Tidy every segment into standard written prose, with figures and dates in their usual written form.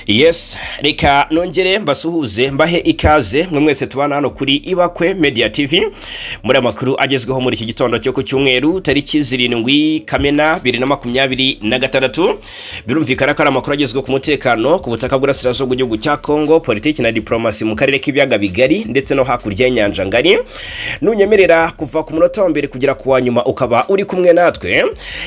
Yes, reka nongere mbasuhuze, mbahe ikaze mwe mwese tubana hano kuri Ibakwe Media TV muri amakuru agezweho muri iki gitondo cyo ku cyumweru, tariki 7 Kamena 2026. Birumvikana ko ari amakuru agezweho ku mutekano ku butaka bw'Urasirazuba bw'igihugu cya Congo, politiki na diplomasi mu karere k'ibiyaga bigari ndetse no hakurya y'inyanja ngari. Nunyemerera kuva ku munota wa mbere kugera ku wa nyuma ukaba uri kumwe natwe,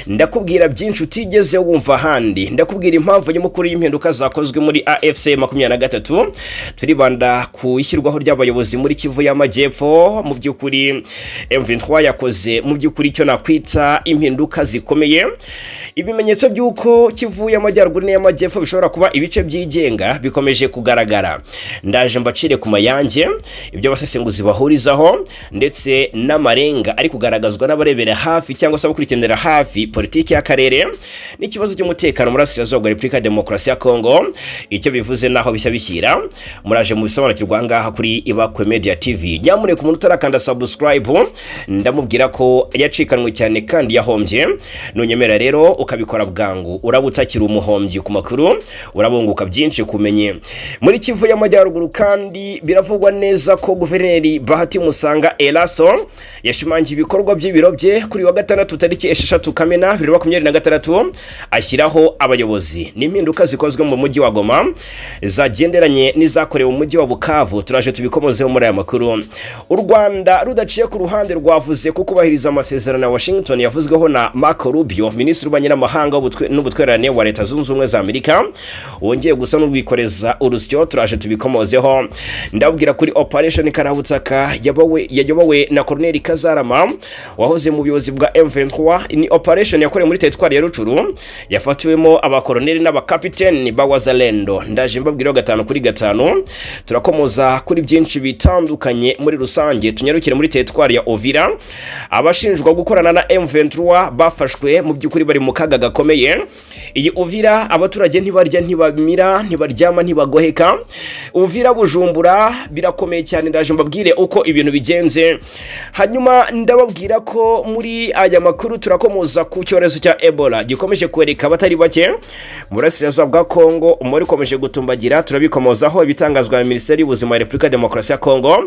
ndakubwira byinshi utigeze wumva ahandi. Ndakubwira impamvu nyamukuru y'impinduka zakozwe muri AFC 23. Turibanda ku ishyirwaho ry'abayobozi muri Kivu y'Amajyepfo. Mu by'ukuri M23 yakoze mu by'ukuri icyo nakwita impinduka zikomeye. Ibimenyetso by'uko Kivu y'Amajyaruguru n'iy'Amajyepfo bishobora kuba ibice byigenga bikomeje kugaragara. Ndaje mbacire ku mayange ibyo abasesenguzi bahurizaho ndetse n'amarenga ari kugaragazwa n'abarebera hafi cyangwa se abakurikiranira hafi politiki y'akarere n'ikibazo cy'umutekano muri Burasirazuba bwa Repubulika ya Demokarasi ya Kongo, icyo bivuze naho bishya bishyira. Muraje mu bisobanukirwa aha ngaha kuri Ibakwe Media TV. Nyamuneka umuntu utarakanda subscribe, ndamubwira ko yacikanwe cyane kandi yahombye. Nunyemera rero ukabikora bwangu, uraba utakiri umuhombyi ku makuru, urabunguka byinshi kumenye. Muri Kivu y'Amajyaruguru kandi biravugwa neza ko Guverineri Bahati Musanga Erasto yashimangiye ibikorwa by'ibiro bye kuri wa gatandatu, tariki 6 Kamena 2026, ashyiraho abayobozi. N'impinduka zikozwe mu mujyi wa Goma zagenderanye n'izakorewe mu mujyi wa Bukavu, turaje tubikomozeho muri aya makuru. U Rwanda rudaciye ku ruhande rwavuze ko kubahiriza amasezerano ya Washington yavuzweho na Marco Rubio, minisitiri w'ububanyi n'amahanga n'ubutwererane wa Leta Zunze Ubumwe za Amerika, wongeye gusa n'urwikoreza urusyo. Turaje tubikomozeho. Ndabwira kuri Operation Karabutaka yayobowe na Colonel Kazarama wahoze mu buyobozi bwa M23. Ni operation yakorewe muri teritwari ya Rutshuru, yafatiwemo abakoroneli n'abakapiteni ba Wazalendo. Ndaje mbabwiraho gatanu kuri gatanu. Turakomoza kuri byinshi bitandukanye muri rusange. Tunyarukire muri teritwari ya Uvira. Abashinjwa gukorana na M23 bafashwe, mu by'ukuri bari mu kaga gakomeye. Iyi Uvira abaturage ntibarya, ntibamira, ntibaryama, ntibagoheka. Uvira, Bujumbura birakomeye cyane. Ndaje mbabwire uko ibintu bigenze. Hanyuma ndababwira ko muri aya makuru turakomoza ku cyorezo cya Ebola gikomeje kwereka abatari bake mu burasirazuba bwa Kongo. Umubare ukomeje gutumbagira, turabikomozaho, ibitangazwa na Minisiteri y'Ubuzima ya Repubulika ya Demokarasi ya Kongo.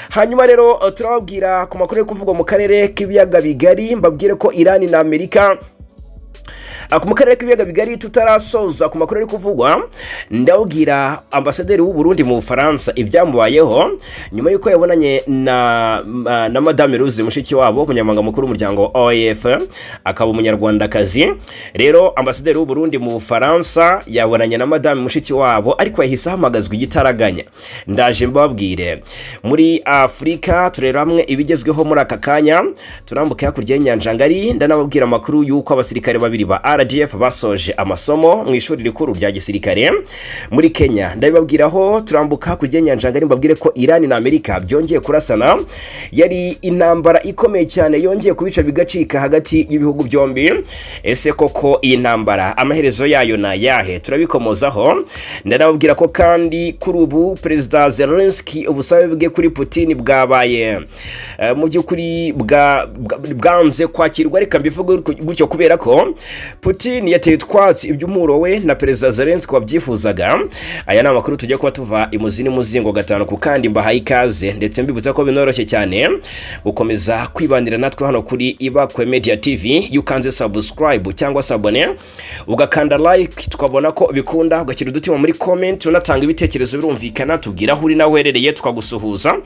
Hanyuma rero turababwira ku makuru yo kuvugwa mu karere k'ibiyaga bigari. Mbabwire ko Irani na Amerika mu karere k'ibiyaga bigari. Tutarasoza ku makuru ari kuvugwa, ndabwira ambasaderi w'u Burundi mu Bufaransa ibyamubayeho nyuma y'uko yabonanye na Madame Rose Mushikiwabo, umunyamabanga mukuru w'umuryango OIF, akaba umunyarwandakazi. Rero ambasaderi w'u Burundi mu Bufaransa yabonanye na Madame Mushikiwabo, ariko yahise ahamagazwa igitaraganya. Ndaje mbabwire. Muri Afurika tureba hamwe ibigezweho muri aka kanya. Turambuke hakurya y'inyanja ngari. Ndanababwira amakuru y'uko abasirikare babiri ba RDF basoje amasomo mu ishuri rikuru rya gisirikare muri Kenya. Ndabibabwiraho. Turambuka hakurya y'inyanja ngari, mbabwire ko Iran na Amerika byongeye kurasana. Yari intambara ikomeye cyane yongeye kubica bigacika hagati y'ibihugu byombi. Ese koko iyi ntambara amaherezo yayo ni ayahe? Turabikomozaho. Ndanababwira ko kandi kuri ubu Perezida Zelensky ubusabe bwe kuri Putin bwabaye mu by'ukuri bwanze kwakirwa. Reka mbivuge gutyo, kubera ko Putin yateye utwatsi iby'umuro we na Perezida Zelensky wabyifuzaga. Aya ni amakuru tujya kuba tuva imuzi n'umuzingo gatanu ku kandi. Mbahaye ikaze, ndetse mbibutsa ko binoroshye cyane gukomeza kwibanira natwe hano kuri Ibakwe Media TV. Iyo ukanze subscribe cyangwa s'abonner, ugakanda like, tukabona ko bikunda, ugashyira udutima muri comment, unatanga ibitekerezo, birumvikana tubwira aho uri naho uherereye tukagusuhuza.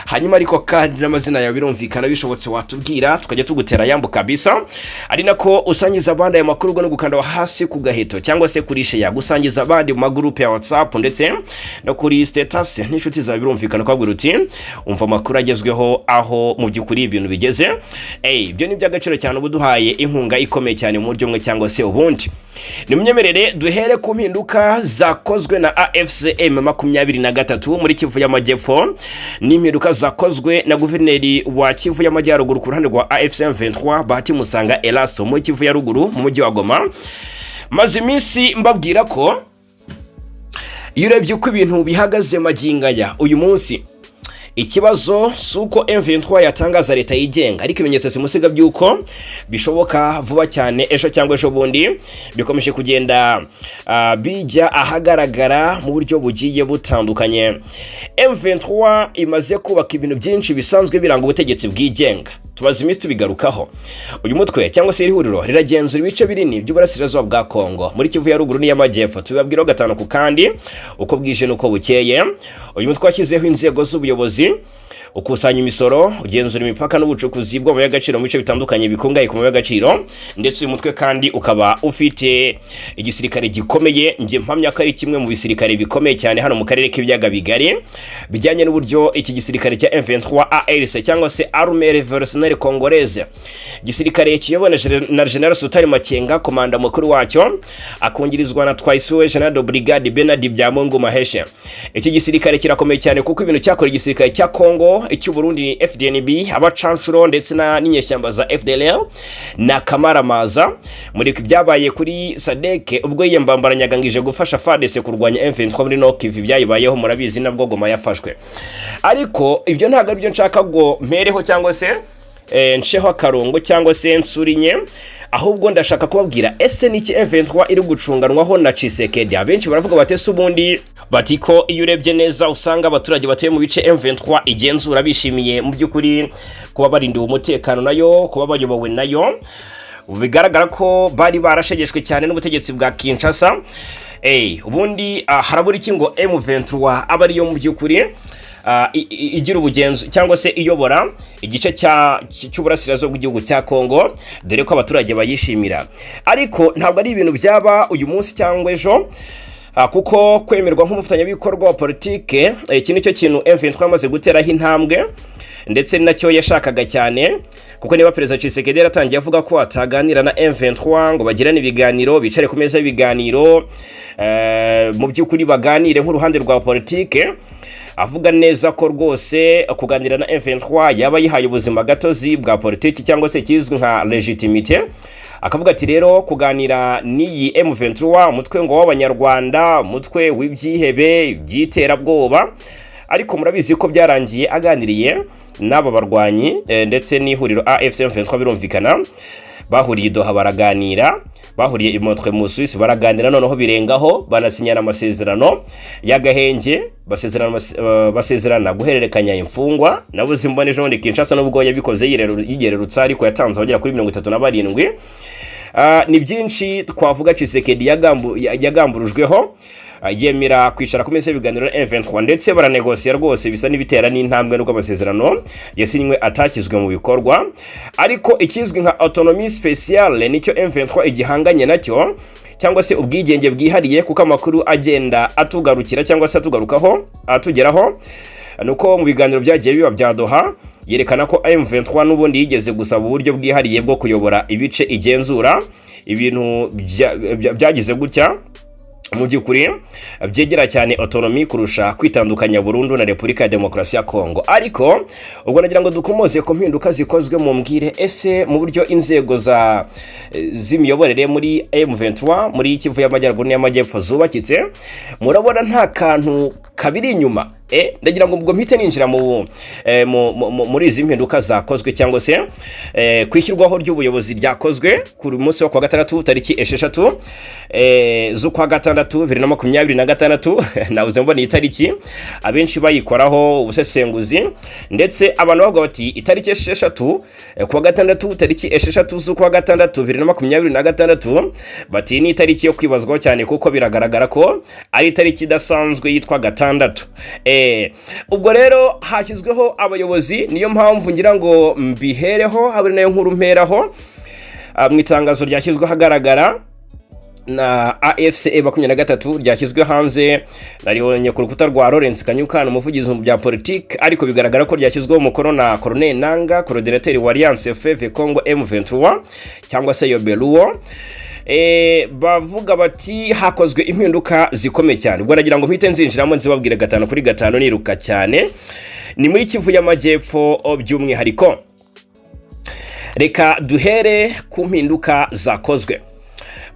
Hanyuma ariko kandi n'amazina yawe, birumvikana, bishobotse watubwira tukajya tugutera yambu kabisa. Ari nako usangiza abandi aya makuru no gukanda hasi ku gaheto cyangwa se kuri share, gusangiza abandi mu magurupe ya WhatsApp ndetse no kuri status n'inshuti zawe. Birumvikana ukabwira uti: "Umva amakuru agezweho aho mu by'ukuri ibintu bigeze." Ibyo ni iby'agaciro cyane, uba uduhaye inkunga ikomeye cyane mu buryo bumwe cyangwa se ubundi. Nimunyemerere duhere ku mpinduka zakozwe na AFC M23 muri Kivu y'Amajyepfo n'impinduka zakozwe na guverineri wa Kivu y'Amajyaruguru ku ruhande rwa AFC M23, Bahati Musanga Erasto, muri Kivu ya Ruguru mu mujyi wa Goma. Maze iminsi mbabwira ko iyo urebye uko ibintu bihagaze magingo aya uyu munsi, Ikibazo si uko M23 yatangaza leta yigenga, ariko ibimenyetso simusiga by'uko bishoboka vuba cyane, ejo cyangwa ejo bundi, bikomeje kugenda bijya ahagaragara mu buryo bugiye butandukanye. M23 imaze kubaka ibintu byinshi bisanzwe biranga ubutegetsi bwigenga, tumaze iminsi tubigarukaho. Uyu mutwe cyangwa se iri huriro riragenzura ibice binini by'uburasirazuba bwa Kongo, muri Kivu ya Ruguru n'iy'Amajyepfo. Tubibabwiraho gatanu ku kandi, uko bwije n'uko bukeye. Uyu mutwe washyizeho inzego z'ubuyobozi, ukusanya imisoro, ugenzura imipaka n'ubucukuzi bw'amabuye y'agaciro mu bice bitandukanye bikungahaye ku mabuye y'agaciro. Ndetse uyu mutwe kandi ukaba ufite igisirikare gikomeye. Njye mpamya ko ari kimwe mu bisirikare bikomeye cyane hano mu karere k'Ibiyaga Bigari, bijyanye n'uburyo iki gisirikare cya M23 ARC, cyangwa se Armée Révolutionnaire Congolaise, igisirikare kiyobowe na General Sultani Makenga, komanda mukuru wacyo, akungirizwa na Twaisuwe General de Brigade Bernard Byamungu Maheshe. Iki gisirikare kirakomeye cyane, kuko ibintu cyakora igisirikare cya Congo, icy'u Burundi FDNB, abacanshuro ndetse na n'inyeshyamba za FDLR na kamaramaza. Muri ibyabaye kuri SADC ubwo yiyambambaranyaga ngo gufasha FARDC kurwanya M23 muri Nord Kivu, byayibayeho murabizi, nabwo Goma yafashwe. Ariko ibyo ntabwo aribyo nshaka ngo mpereho cyangwa se nsheho akarongo cyangwa se nsurinye, ahubwo ndashaka kubabwira: ese niki M23 iri gucunganwaho na Tshisekedi? Abenshi baravuga bati ese ubundi, bati ko iyo urebye neza usanga abaturage batuye mu bice M23 igenzura bishimiye mu by'ukuri kuba barindiwe umutekano nayo, kuba bayobowe nayo. Bigaragara ko bari barashegeshwe cyane n'ubutegetsi bwa Kinshasa. Ubundi harabura iki ngo M23 aba ariyo mu by'ukuri igira ubugenzu cyangwa se iyobora igice cy'uburasirazuba bw'igihugu cya Kongo, dore ko abaturage bayishimira? Ariko ntabwo ari ibintu byaba uyu munsi cyangwa ejo, kuko kwemerwa nk'umufatanyabikorwa wa politike, iki nicyo kintu M23 yamaze guteraho intambwe, ndetse ni nacyo yashakaga cyane. Kuko niba Perezida Tshisekedi yaratangiye avuga ko ataganira na M23 ngo bagirane ibiganiro, bicare ku meza y'ibiganiro, mu by'ukuri baganire nk'uruhande rwa politike, avuga neza ko rwose kuganira na M23 yaba yihaye ubuzima gatozi bwa politiki cyangwa se ikizwi nka légitimité, akavuga ati rero kuganira n'iyi M23, umutwe ngo w'Abanyarwanda, umutwe w'ibyihebe by'iterabwoba. Ariko murabizi ko byarangiye aganiriye n'aba barwanyi, ndetse n'ihuriro AFC M23. Birumvikana, bahuriye i Doha baraganira, bahuriye i Montreux mu Suisse baraganira, noneho birengaho banasinyana amasezerano y'agahenge, basezerana guhererekanya imfungwa. Nabuze imbone ejo bundi Kinshasa, nubwo yabikoze yigererutsa, ariko yatanze abagera kuri 37. Ni byinshi twavuga Tshisekedi yagamburujweho, yemera kwicara ku meza y'ibiganiro na M23, ndetse baranegosiya rwose, bisa n'ibitera n'intambwe, nubwo amasezerano yasinywe atashyizwe mu bikorwa. Ariko ikizwi nka autonomie spéciale nicyo M23 igihanganye nacyo, cyangwa se ubwigenge bwihariye, kuko amakuru agenda atugarukira cyangwa se atugarukaho, atugeraho, nuko mu biganiro byagiye biba bya Doha, yerekana ko M23 n'ubundi yigeze gusaba uburyo bwihariye bwo kuyobora ibice igenzura, ibintu byagize gutya mu by'ukuri byegera cyane autonomie kurusha kwitandukanya burundu na Repubulika ya Demokarasi ya Kongo. Ariko ubwo nagira ngo dukomoze ku mpinduka zikozwe, mu mbwire: ese mu buryo inzego za z'imiyoborere muri M23 muri Kivu y'Amajyaruguru n'iy'Amajyepfo zubakitse, murabona nta kantu kabiri inyuma? Ndagira ngo ubwo mpite ninjira muri izi mpinduka zakozwe, cyangwa se kwishyirwaho ry'ubuyobozi ryakozwe ku munsi wo kuwa gatandatu, tariki 6 z'ukwa gatandatu 2026. Nabuze mbona iyi tariki abenshi bayikoraho ubusesenguzi, ndetse abantu bavuga bati itariki 6, kuwa gatandatu, tariki 6 z'ukwa gatandatu 2026, bati ni itariki yo kwibazwaho cyane, kuko biragaragara ko ari itariki idasanzwe yitwa gatandatu. Ubwo rero hashyizweho abayobozi, niyo mpamvu ngira ngo mbihereho, habe nayo nkuru mperaho. Mu itangazo ryashyizwe ahagaragara na AFC 23, ryashyizwe hanze, naribonye ku rukuta rwa Lawrence Kanyuka, umuvugizi mu bya politiki, ariko bigaragara ko ryashyizweho umukono na Colonel Nanga, coordinateur wa Alliance Fleuve Congo M23 cyangwa se Yobeluo. Bavuga bati hakozwe impinduka zikomeye cyane. Ubwo nagira ngo mpite nzinjiramo, nzibabwire gatanu kuri gatanu, niruka cyane. Ni muri Kivu y'Amajyepfo by'umwihariko. Reka duhere ku mpinduka zakozwe.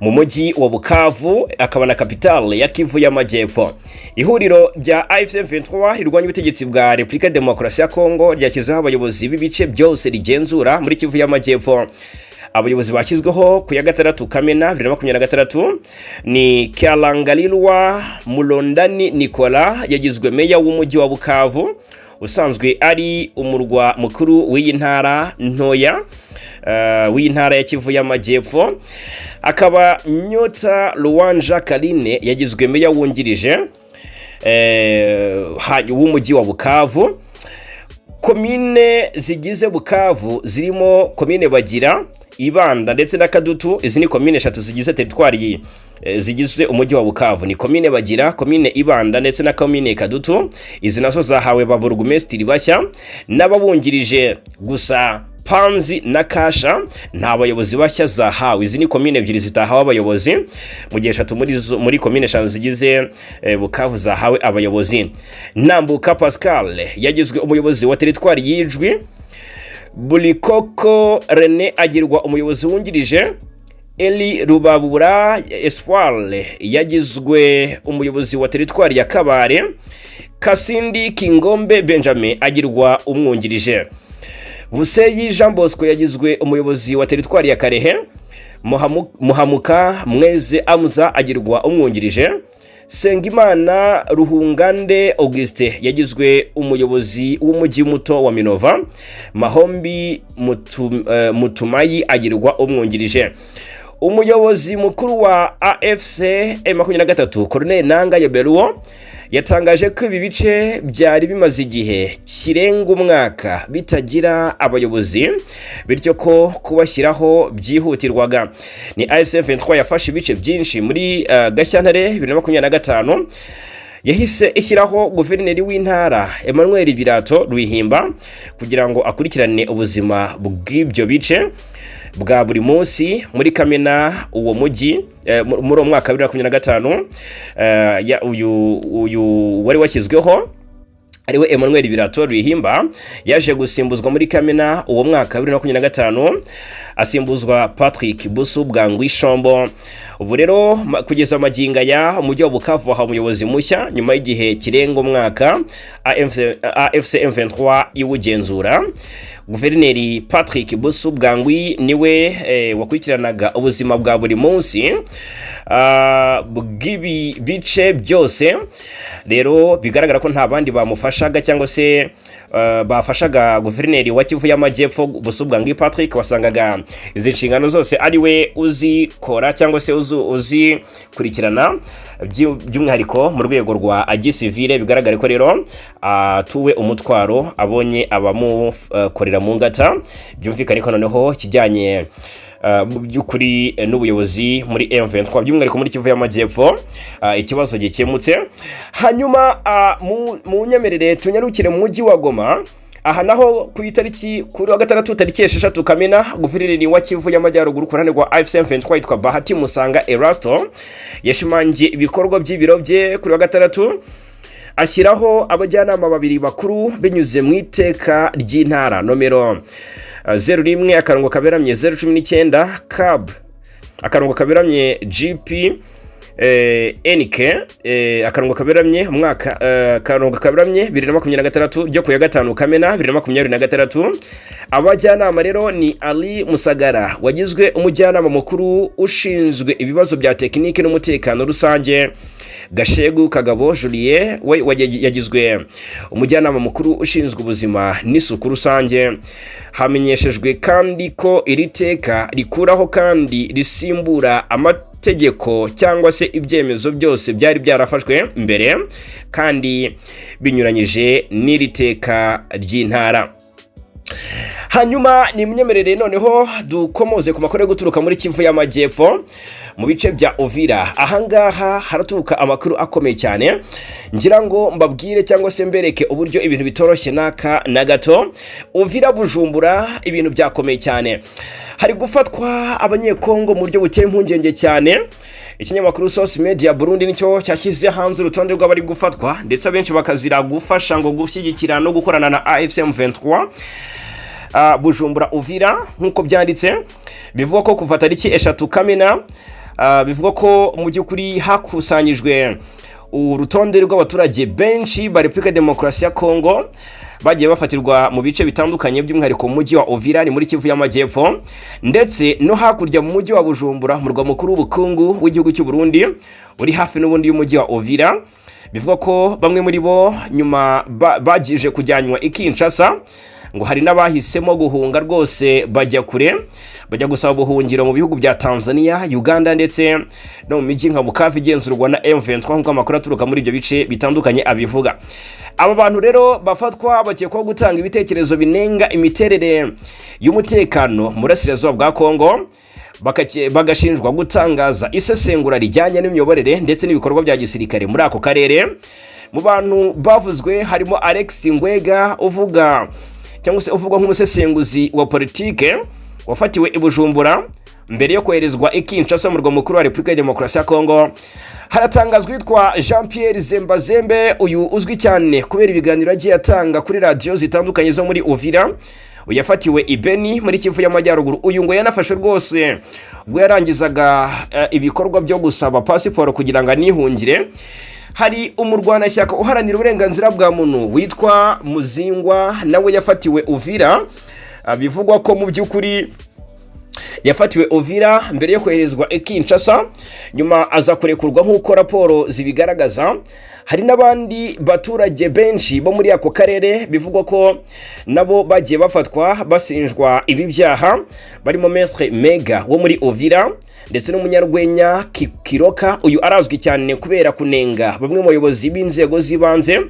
Mu mujyi wa Bukavu, akaba na kapitale ya Kivu y'Amajyepfo. Ihuriro rya AFC M23 rirwanya ubutegetsi bwa Repubulika Demokarasi ya Kongo ryashyizeho abayobozi b'ibice byose rigenzura muri Kivu y'Amajyepfo. Abayobozi bashyizweho ku ya 6 Kamena 2026 ni Kyalangalilwa Mulondani Nicolas, yagizwe meya w'umujyi wa Bukavu usanzwe ari umurwa mukuru w'iyi ntara ntoya, w'iyi ntara ya Kivu y'Amajyepfo. Akaba Nyota Luwanja Karine yagizwe meya wungirije w'umujyi wa Bukavu. Komine zigize Bukavu zirimo komine Bagira, Ibanda ndetse na Kadutu. Izi ni komine eshatu zigize teritwari, zigize umujyi wa Bukavu, ni komine Bagira, komine Ibanda ndetse na komine Kadutu. Izi nazo zahawe ba burugumesitiri bashya n'ababungirije, gusa Panzi na Kasha nta bayobozi bashya zahawe. Izi ni komine ebyiri zitahawe abayobozi, mu gihe eshatu muri komine eshanu zigize Bukavu zahawe abayobozi. Nambuka Pascal yagizwe umuyobozi wa teritwari y'Ijwi, Bulikoko Rene agirwa umuyobozi wungirije, Eli Rubabura Espoir yagizwe umuyobozi wa teritwari ya Kabare, Kasindi Kingombe Benjamin agirwa umwungirije. Buseyi Jean Bosco yagizwe umuyobozi wa teritwari ya Karehe, Muhamuka Mweze Amuza agirwa umwungirije, Sengimana Ruhungande Auguste yagizwe umuyobozi w'umujyi muto wa Minova, Mahombi Mutumayi agirwa umwungirije. Umuyobozi mukuru wa AFC M23, Colonel Nanga Yoberuwo, yatangaje ko ibi bice byari bimaze igihe kirenga umwaka bitagira abayobozi, bityo ko kubashyiraho byihutirwaga. Ni AFC M23 yafashe ibice byinshi muri Gashyantare 2025, yahise ishyiraho guverineri w'intara Emmanuel Birato Rwihimba kugira ngo akurikirane ubuzima bw'ibyo bice bwa buri munsi. Muri Kamena uwo mujyi, muri uwo mwaka wa 2025, uyu wari washyizweho ariwe Emmanuel Birato Rwihimba yaje gusimbuzwa muri Kamena uwo mwaka wa 2025, asimbuzwa Patrick Busu Bwangwi Shombo. Ubu rero kugeza magingo aya umujyi wa Bukavu wahawe umuyobozi mushya nyuma y'igihe kirenga umwaka AFC M23 iwugenzura. Guverineri Patrick Busu Bwangwi niwe wakurikiranaga ubuzima bwa buri munsi bw'ibi bice byose. Rero bigaragara ko nta bandi bamufashaga cyangwa se bafashaga guverineri wa Kivu y'Amajyepfo Busu Bwangwi Patrick. Wasangaga izi nshingano zose ari we uzikora cyangwa se uzikurikirana, by'umwihariko mu rwego rwa gisivile. Bigaragara ko rero atuwe umutwaro, abonye abamukorera mu ngata. Byumvikane ko noneho ikijyanye mu by'ukuri n'ubuyobozi muri M23, by'umwihariko muri Kivu y'Amajyepfo, ikibazo gikemutse. Hanyuma mu nyemerere tunyarukire mu mujyi wa Goma. Aha naho ku itariki, kuri wa gatandatu tariki 6 Kamena, guverineri wa Kivu y'Amajyaruguru ku ruhande rwa AFC M23 yitwa Bahati Musanga Erasto yashimangiye ibikorwa by'ibiro bye kuri wa gatandatu, ashyiraho abajyanama babiri bakuru binyuze mu iteka ry'intara nomero 01/019 cab /GP NK / umwaka /2026 ryo ku ya 5 Kamena 2026. Abajyanama rero ni Ali Musagara wagizwe umujyanama mukuru ushinzwe ibibazo bya tekinike n'umutekano rusange, Gashegu Kagabo Julien we yagizwe umujyanama mukuru ushinzwe ubuzima n'isuku rusange. Hamenyeshejwe kandi ko iri teka rikuraho kandi risimbura amategeko cyangwa se ibyemezo byose byari byarafashwe mbere kandi binyuranyije n'iri teka ry'intara. Hanyuma nimwemerere noneho dukomoze ku makuru yo guturuka muri Kivu y'Amajyepfo mu bice bya Uvira. Ahangaha haraturuka amakuru akomeye cyane, ngira ngo mbabwire cyangwa se mbereke uburyo ibintu bitoroshye n'aka na gato. Uvira, Bujumbura, ibintu byakomeye cyane, hari gufatwa Abanyekongo mu buryo buteye impungenge cyane. Ikinyamakuru Source Media Burundi nicyo cyashyize hanze urutonde rw'abari gufatwa, ndetse abenshi bakazira gufasha ngo gushyigikira no gukorana na AFC M23. Bujumbura, Uvira, nk'uko byanditse, bivuga ko kuva tariki 3 Kamena Bivugwa ko mu by'ukuri hakusanyijwe urutonde rw'abaturage benshi ba Repubulika ya Demokarasi ya Kongo bagiye bafatirwa mu bice bitandukanye, by'umwihariko mu mujyi wa Uvira, ni muri Kivu y'Amajyepfo, ndetse no hakurya mu mujyi wa Bujumbura, umurwa mukuru w'ubukungu w'igihugu cy'u Burundi uri hafi n'ubundi y'umujyi wa Uvira. Bivugwa ko bamwe muri bo nyuma bagije kujyanwa i Kinshasa. Ngo hari n'abahisemo guhunga rwose, bajya kure, bajya gusaba ubuhungiro mu bihugu bya Tanzania, Uganda ndetse no mu mijyi nka Bukavu igenzurwa na M23, nk'uko amakuru aturuka muri ibyo bice bitandukanye abivuga. Aba bantu rero bafatwa bakekwaho gutanga ibitekerezo binenga imiterere y'umutekano mu burasirazuba bwa Kongo, bagashinjwa gutangaza isesengura rijyanye n'imiyoborere ndetse n'ibikorwa bya gisirikare muri ako karere. Mu bantu bavuzwe harimo Alex Ngwega, uvuga cyangwa se uvugwa nk'umusesenguzi wa politike, wafatiwe i Bujumbura mbere yo koherezwa i Kinshasa, mu murwa mukuru wa Repubulika ya Demokarasi ya Kongo. Haratangazwa witwa Jean Pierre Zembazembe, uyu uzwi cyane kubera ibiganiro yagiye atanga kuri radiyo zitandukanye zo muri Uvira. Yafatiwe i Beni muri Kivu y'Amajyaruguru. Uyu ngo yanafashe rwose ubwo yarangizaga ibikorwa byo gusaba pasiporo kugira ngo anihungire. Hari umurwanashyaka uharanira uburenganzira bwa muntu witwa Muzingwa, nawe yafatiwe Uvira. Bivugwa ko mu by'ukuri yafatiwe Uvira mbere yo koherezwa i Kinshasa, nyuma aza kurekurwa nk'uko raporo zibigaragaza. Hari n'abandi baturage benshi bo muri ako karere bivugwa ko nabo bagiye bafatwa bashinjwa ibi byaha, barimo Maître Mega wo muri Uvira ndetse n'umunyarwenya Kiroka. Uyu arazwi cyane kubera kunenga bamwe mu bayobozi b'inzego z'ibanze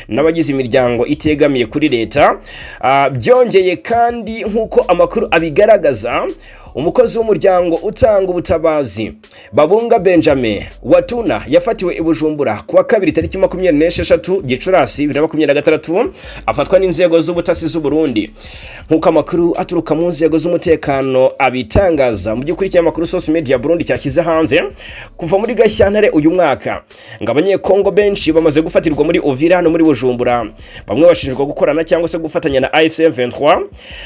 n'abagize imiryango itegamiye kuri leta. Byongeye kandi, nk'uko amakuru abigaragaza, umukozi w'umuryango utanga ubutabazi Babunga Benjamin Watuna yafatiwe i Bujumbura kuwa kabiri tariki 26 Gicurasi 2026, afatwa n'inzego z'ubutasi z'u Burundi, nk'uko amakuru aturuka mu nzego z'umutekano abitangaza. Mu by'ukuri, ikinyamakuru Source Media Burundi cyashyize hanze, kuva muri Gashyantare uyu mwaka ngo Abanyekongo benshi bamaze gufatirwa muri Uvira no muri Bujumbura, bamwe bashinjwa gukorana cyangwa se gufatanya na AFC M23.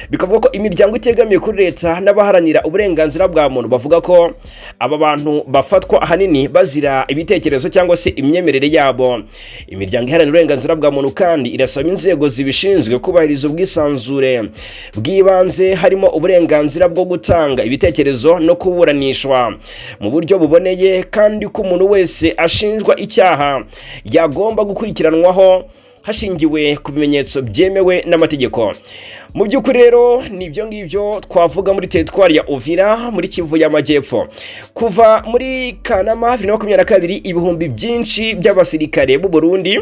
Bikavuga ko imiryango itegamiye kuri leta n'abaharanira uburenganzira bwa muntu bavuga ko aba bantu bafatwa ahanini bazira ibitekerezo cyangwa se imyemerere yabo. Imiryango iharanira uburenganzira bwa muntu kandi irasaba inzego zibishinzwe kubahiriza ubwisanzure bw'ibanze, harimo uburenganzira bwo gutanga ibitekerezo no kuburanishwa mu buryo buboneye, kandi ko umuntu wese ashinjwa icyaha yagomba gukurikiranwaho hashingiwe ku bimenyetso byemewe n'amategeko. Mu by'ukuri rero, ni ibyo ngibyo twavuga muri teritwari ya Uvira muri Kivu y'Amajyepfo. Kuva muri Kanama 2022, ibihumbi byinshi by'abasirikare b'u Burundi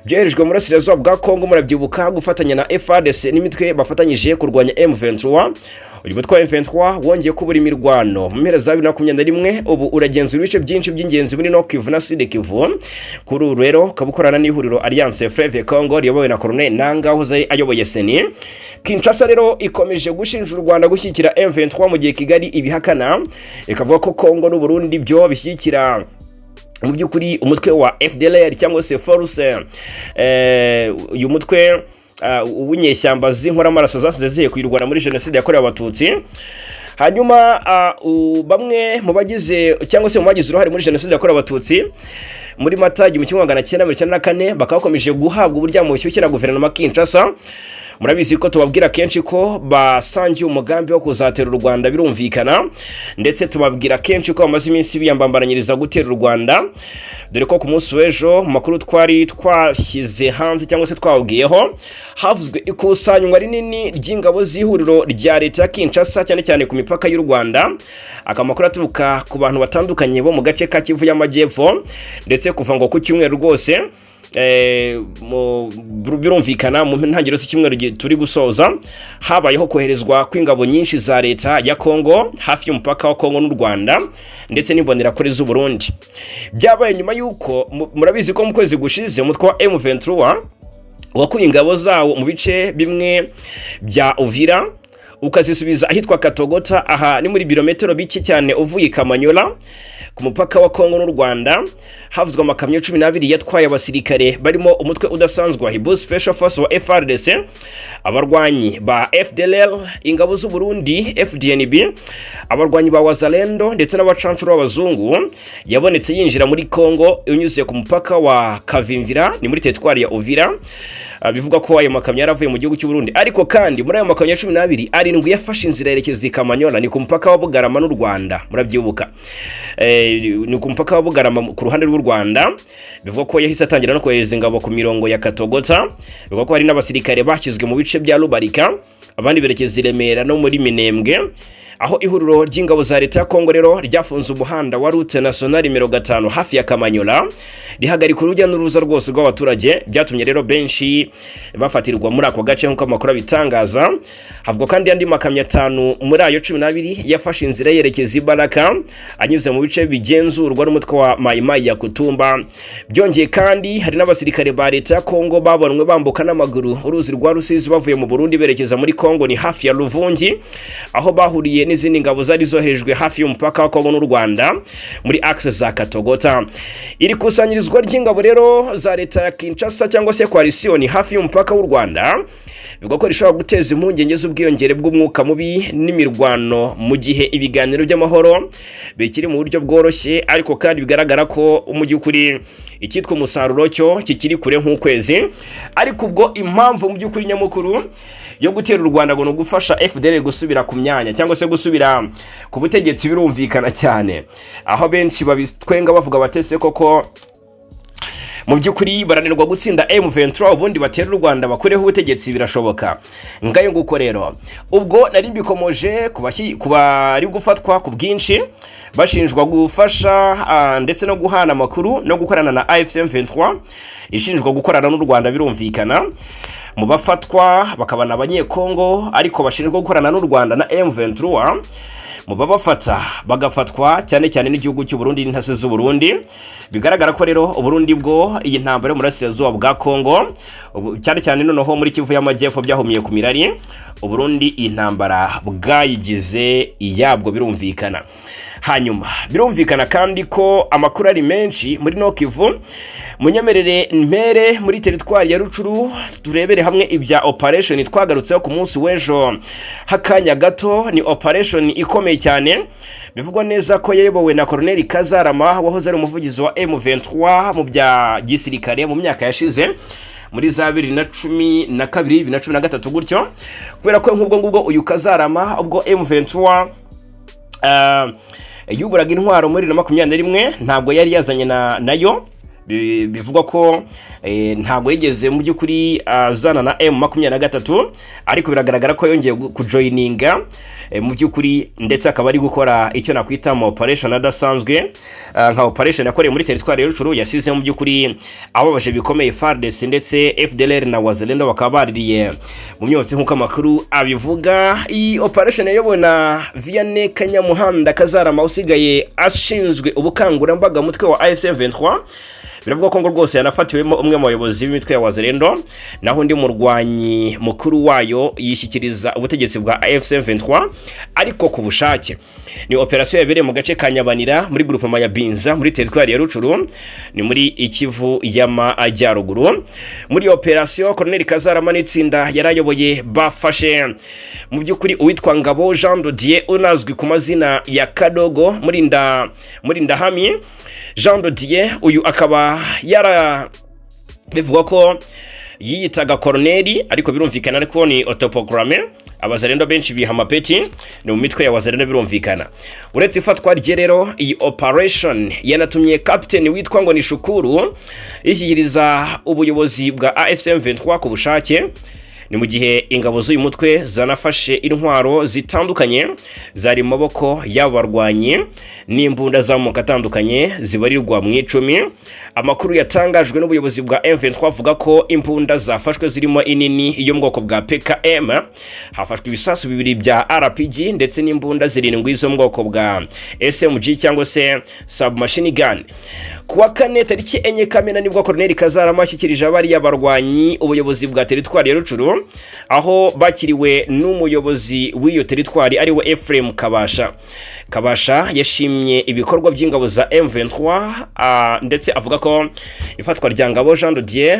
byoherejwe mu burasirazuba bwa Kongo, murabyibuka, gufatanya na FARDC n'imitwe bafatanyije kurwanya M23. Uyu mutwe wa M23 wongeye kubura imirwano mu mpera za 2021, ubu uragenzura ibice byinshi by'ingenzi muri Nord Kivu na Sud Kivu. Kuri ubu rero ukaba ukorana n'ihuriro Alliance Fleuve Congo riyobowe na Colonel Nanga wahoze ayoboye CENI. Kinshasa rero ikomeje gushinja u Rwanda gushyigikira M23, mu gihe Kigali ibihakana, ikavuga ko Congo n'u Burundi byo bishyigikira mu by'ukuri umutwe wa FDLR cyangwa se Force, uyu mutwe w'inyeshyamba z'inkoramaraso zasize zihekuye u Rwanda muri jenoside yakorewe Abatutsi. Hanyuma bamwe mu bagize cyangwa se mu bagize uruhare muri jenoside yakorewe Abatutsi muri Mata 1994 bakaba bakomeje guhabwa uburyamo bushyushye na guverinoma Kinshasa. Murabizi ko tubabwira kenshi ko basangiye umugambi wo kuzatera u Rwanda, birumvikana, ndetse tubabwira kenshi ko bamaze iminsi biyambambaranyiriza gutera u Rwanda, dore ko ku munsi w'ejo mu makuru twari twashyize hanze cyangwa se twababwiyeho, havuzwe ikusanywa rinini ry'ingabo z'ihuriro rya leta ya Kinshasa, cyane cyane ku mipaka y'u Rwanda. Aka makuru aturuka ku bantu batandukanye bo mu gace ka Kivu y'Amajyepfo, ndetse kuva ngo ku cyumweru rwose, birumvikana mu ntangiriro z'icyumweru turi gusoza, habayeho koherezwa kw'ingabo nyinshi za leta ya Kongo hafi y'umupaka wa Kongo n'u Rwanda ndetse n'imbonerakure z'u Burundi. Byabaye nyuma y'uko murabizi ko mu kwezi gushize umutwe wa M23 wakuye ingabo zawo mu bice bimwe bya Uvira, ukazisubiza ahitwa Katogota. Aha ni muri birometero bike cyane uvuye i Kamanyola. Ku mupaka wa Kongo n'u Rwanda havuzwe amakamyo 12 yatwaye abasirikare barimo umutwe udasanzwe wa Hibu Special Force wa FARDC, abarwanyi ba FDLR, ingabo z'u Burundi FDNB, abarwanyi ba Wazalendo ndetse n'abacancuro b'abazungu. Yabonetse yinjira muri Kongo unyuze ku mupaka wa Kavimvira, ni muri teritwari ya Uvira. Bivugwa ko ayo makamyo yaravuye mu gihugu cy'u Burundi. Ariko kandi muri ayo makamyo 12, arindwi yafashe inzira yerekeza i Kamanyola, ni ku mupaka wa Bugarama n'u Rwanda. Murabyibuka, ni ku mupaka wa Bugarama ku ruhande rw'u Rwanda. Bivugwa ko yahise atangira no kohereza ingabo ku mirongo ya Katogota. Bivugwa ko hari n'abasirikare bashyizwe mu bice bya Rubarika, abandi berekeza i Remera no muri Minembwe, aho ihuriro ry'ingabo za leta ya Kongo rero ryafunze umuhanda wa route nationale nimero 5 hafi ya Kamanyola, rihagarika urujya n'uruza rwose rw'abaturage. Byatumye rero benshi bafatirwa muri ako gace, nk'uko amakuru abitangaza. Havugwa kandi andi makamyo 5 muri ayo 12 yafashe inzira yerekeza i Baraka, anyuze mu bice bigenzurwa n'umutwe wa Mayimayi ya Kutumba. Byongeye kandi, hari n'abasirikare ba leta ya Kongo babonwe bambuka n'amaguru uruzi rwa Rusizi bavuye mu Burundi berekeza muri Kongo, ni hafi ya Ruvungi, aho bahuriye n'izindi ngabo zari zoherejwe hafi y'umupaka wa Kongo n'u Rwanda muri axe za Katogota. Iri kusanyirizwa ry'ingabo rero za leta ya Kinshasa cyangwa se coalition hafi y'umupaka w'u Rwanda bivugwa ko rishobora guteza impungenge z'ubwiyongere bw'umwuka mubi n'imirwano mu gihe ibiganiro by'amahoro bikiri mu buryo bworoshye, ariko kandi bigaragara ko mu by'ukuri icyitwa umusaruro cyo kikiri kure nk'ukwezi. Ariko ubwo impamvu mu by'ukuri nyamukuru yo gutera u Rwanda ngo ni ugufasha FDL gusubira ku myanya cyangwa se gusubira ku butegetsi, birumvikana cyane, aho benshi babitwenga bavuga batese koko mu by'ukuri baranirwa gutsinda M23, ubundi batera u Rwanda bakureho ubutegetsi? Birashoboka. Ngayo nguko rero. Ubwo nari mbikomoje ku bari gufatwa ku bwinshi bashinjwa gufasha ndetse no guhana amakuru no gukorana na AFC M23 ishinjwa gukorana n'u Rwanda. Birumvikana, mu bafatwa bakaba abanyekongo ariko bashinjwa gukorana n'u Rwanda na M23. Mu babafata bagafatwa cyane cyane n'igihugu cy'u Burundi n'intasi z'u Burundi. Bigaragara ko rero Uburundi bwo iyi ntambara yo mu burasirazuba bwa Kongo, cyane cyane noneho muri Kivu y'Amajyepfo, byahumiye ku mirari. Uburundi iyi ntambara bwayigize iyabwo, birumvikana. Hanyuma birumvikana kandi ko amakuru ari menshi muri Nord Kivu. Munyemerere mpere muri teritwari ya Rucuru, turebere hamwe ibya operation twagarutseho ku munsi w'ejo hakanya gato. Ni operation ikomeye cyane, bivugwa neza ko yayobowe na Colonel Kazarama, wahoze ari umuvugizi wa M23 mu bya gisirikare mu myaka yashize, muri za 2012, 2013 gutyo. Kubera ko nk'ubwo ngubwo uyu Kazarama, ubwo M23 yuburaga intwaro muri 2021, ntabwo yari yazanye na nayo. Bivugwa ko ntabwo yigeze mu by'ukuri azana na M23, ariko biragaragara ko yongeye kujoininga mu by'ukuri, ndetse akaba ari gukora icyo nakwita mu operation adasanzwe, nka operation yakorewe muri teritwari ya Rucuru, yasize mu by'ukuri ababaje bikomeye FARDC ndetse FDLR na Wazalendo, bakaba baririye mu myotsi nk'uko amakuru abivuga. Iyi operation yayobowe na Vianney Kanyamuhanda Kazarama, usigaye ashinzwe ubukangurambaga mutwe wa AFC M23. Biravugwa ko ngo rwose yanafatiwemo umwe mu bayobozi b'imitwe ya Wazalendo, naho undi murwanyi mukuru wayo yishyikiriza ubutegetsi bwa AFC M23 ariko ku bushake. Ni operasiyo yabereye mu gace ka Nyabanira muri groupement ya Binza muri teritwari ya Rucuru, ni muri Ikivu y'Amajyaruguru. Muri iyo operasiyo, Colonel Kazarama n'itsinda yarayoboye bafashe mu by'ukuri uwitwa Ngabo Jean de Dieu, unazwi ku mazina ya Kadogo muri Ndahami Jean de Dieu. Uyu akaba yara bivugwa ko yiyitaga koroneri, ariko birumvikana ariko ni autoproclamé. Abazalendo benshi biha amapeti, ni mu mitwe ya Wazalendo, birumvikana. Uretse ifatwa rye rero, iyi operation yanatumye captain witwa ngo ni Shukuru yishyikiriza ubuyobozi bwa AFC M23 ku bushake. Ni mu gihe ingabo z'uyu mutwe zanafashe intwaro zitandukanye zari mu maboko y'abo barwanyi n'imbunda z'amoko atandukanye zibarirwa mu 10. Amakuru yatangajwe n'ubuyobozi bwa M23 avuga ko imbunda zafashwe zirimo inini yo mu bwoko bwa PKM, hafashwe ibisasu bibiri bya RPG ndetse n'imbunda zirindwi zo mu bwoko bwa SMG cyangwa se submachine gun. Kuwa kane tariki 4 Kamena nibwo Colonel Kazarama ashyikirije abariya barwanyi ubuyobozi bwa teritwari ya Rucuru. Aho bakiriwe n'umuyobozi w'iyo teritwari, ariwe Ephraim Kabasha. Kabasha yashimye ibikorwa by'ingabo za M23, ndetse avuga ko ifatwa rya Ngabo Jean de Dieu,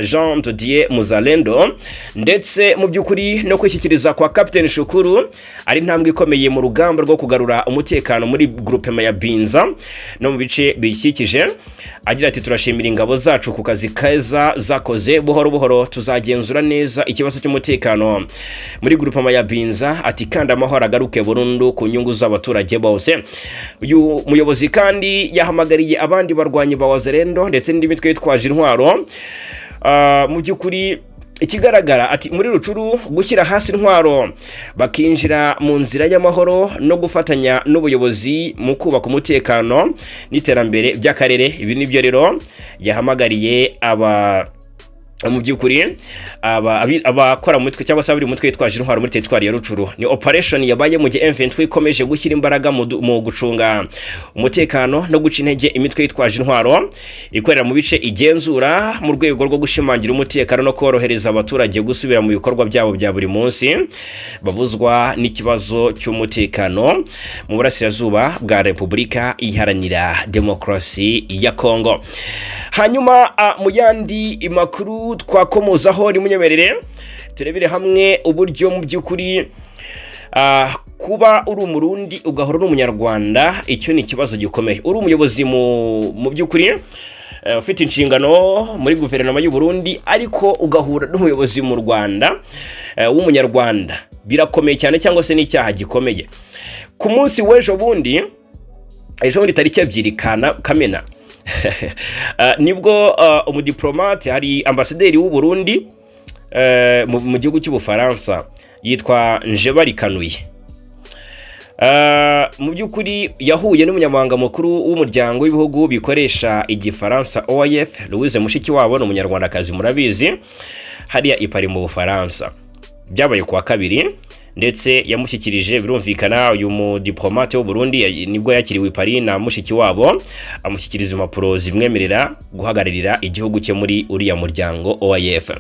Jean de Dieu Muzalendo, ndetse mu by'ukuri no kwishyikiriza kwa Captain Shukuru ari intambwe ikomeye mu rugamba rwo kugarura umutekano muri groupement ya Binza no mu bice biyikikije. Agira ati: "Turashimira ingabo zacu ku kazi keza zakoze. Buhoro buhoro tuzagenzura neza ikibazo cy'umutekano muri groupement ya Binza." Ati: "Kandi amahoro agaruke burundu ku nyungu z'abaturage bose." Uyu muyobozi kandi yahamagariye abandi barwanyi ba Wazalendo ndetse n'indi mitwe yitwaje intwaro, mu by'ukuri ikigaragara, ati muri Rutshuru, gushyira hasi intwaro bakinjira mu nzira y'amahoro no gufatanya n'ubuyobozi mu kubaka umutekano n'iterambere by'akarere. Ibi nibyo rero yahamagariye aba mu by'ukuri abakora mu mitwe cyangwa se abari mu mutwe witwaje intwaro muri teritwari ya Rutshuru. Ni operation yabaye mu gihe M23 ikomeje gushyira imbaraga mu gucunga umutekano no guca intege imitwe yitwaje intwaro ikorera mu bice igenzura, mu rwego rwo gushimangira umutekano no korohereza abaturage gusubira mu bikorwa byabo bya buri munsi babuzwa n'ikibazo cy'umutekano mu burasirazuba bwa Repubulika Iharanira Demokarasi ya Kongo. Hanyuma mu yandi makuru twakomozaho, nimunyemerere turebere hamwe uburyo mu by'ukuri kuba uri Umurundi ugahora uri Umunyarwanda, icyo ni ikibazo gikomeye. Uri umuyobozi mu by'ukuri ufite inshingano muri guverinoma y'u Burundi, ariko ugahura n'umuyobozi mu Rwanda w'Umunyarwanda, birakomeye cyane cyangwa se n'icyaha gikomeye. Ku munsi w'ejo bundi, ejo bundi tariki 2 Kamena, nibwo umudiplomate, hari ambasaderi w'u Burundi mu gihugu cy'Ubufaransa yitwa Njebarikanuye, mu by'ukuri yahuye n'umunyamabanga mukuru w'umuryango w'ibihugu bikoresha Igifaransa, OIF, Louise Mushikiwabo, ni Umunyarwandakazi murabizi, hariya i Paris mu Bufaransa. Byabaye kuwa kabiri, ndetse yamushyikirije, birumvikana, uyu mudiplomate w'u Burundi nibwo yakiriwe i Paris na Mushikiwabo, amushyikiriza impapuro zimwemerera guhagararira igihugu cye muri uriya muryango OIF.